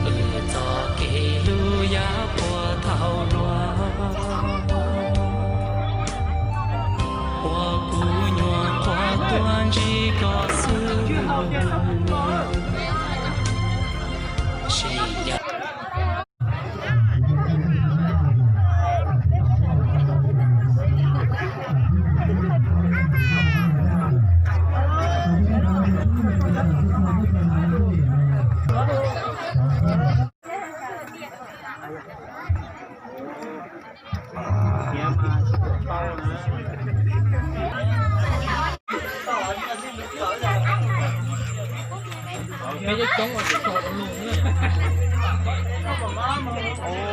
Wb txoj kev hlub yav puag thaum hluas, ua kuv nyuam qhuav tuaj ntsib koj xwb.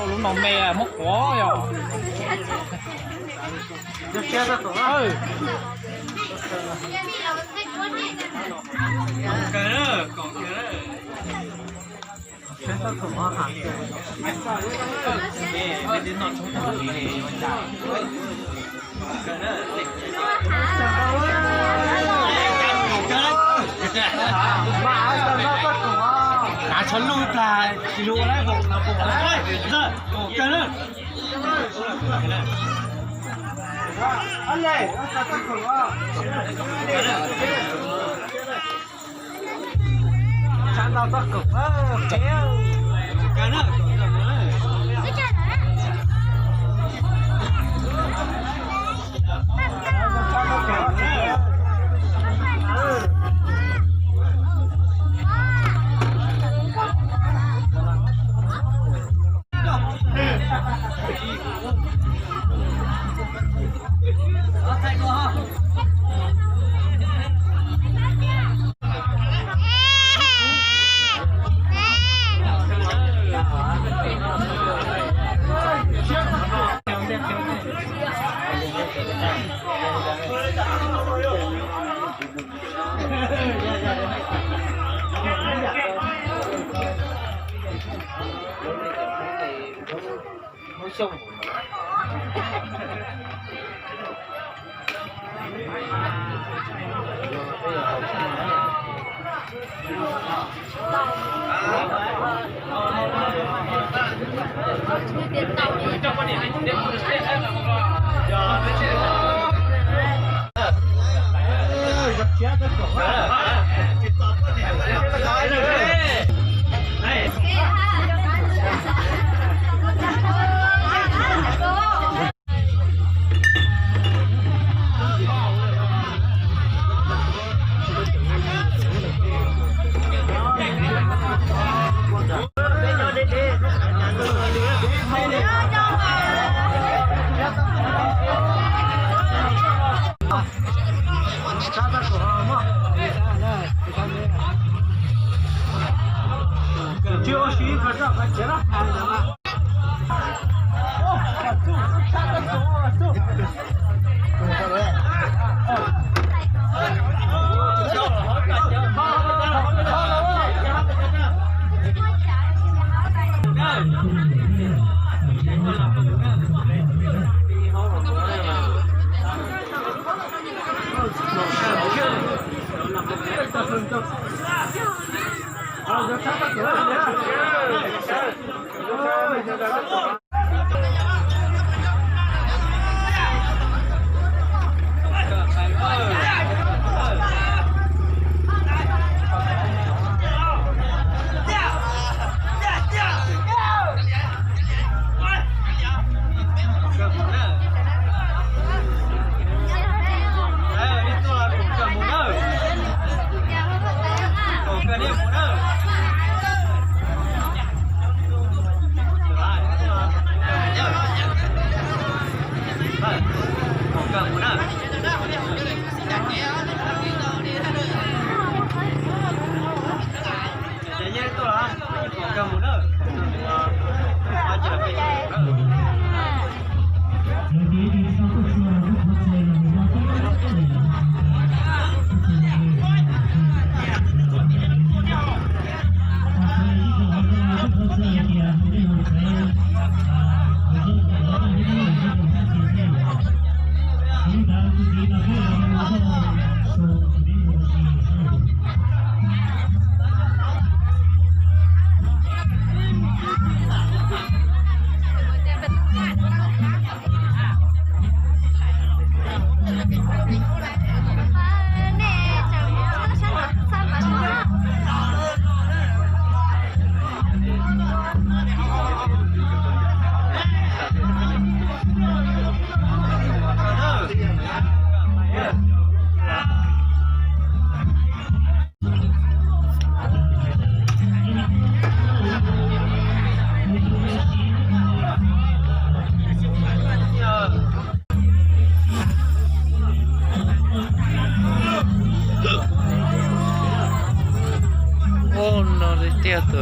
Lub no me muab quav yog. Hnav tsho luj plag tsis lus lawm.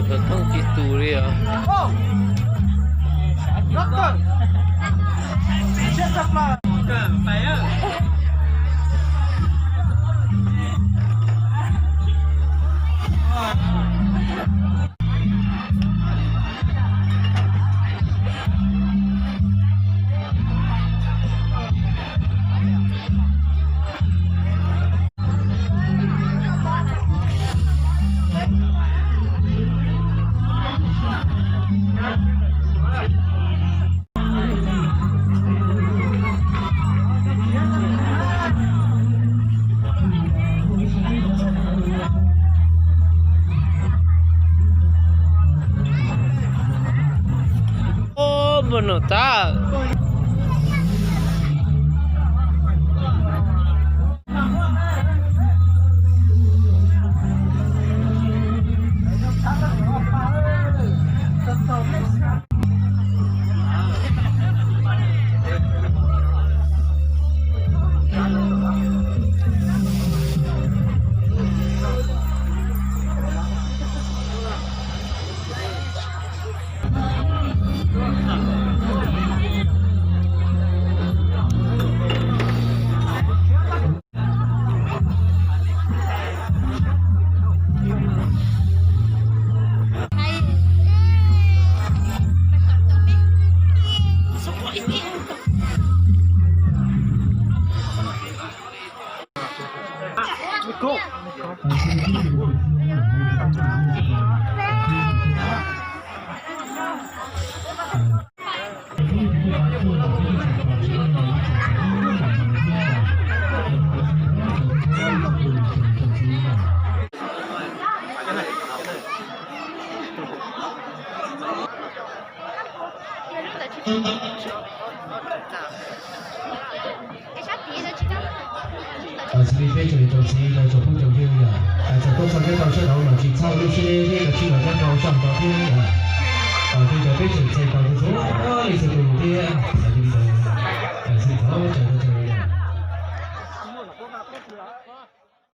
Xov tooj tsis tus li os. Ub, npawg Nom Txab. Xws li peb tsoom niam tsoom txiv los tsoom phooj tsoom ywg yom, txawm tuaj txog peb tau sab nraud los tsis txhob ua lub siab deb thiab kav tsij los nyob rau sab nraud thiab yom. Tej zaum peb tseem txais tau txhua txhua leej txhua tus thiab, yog li ntawd, xij thov tsaug tsaug yom.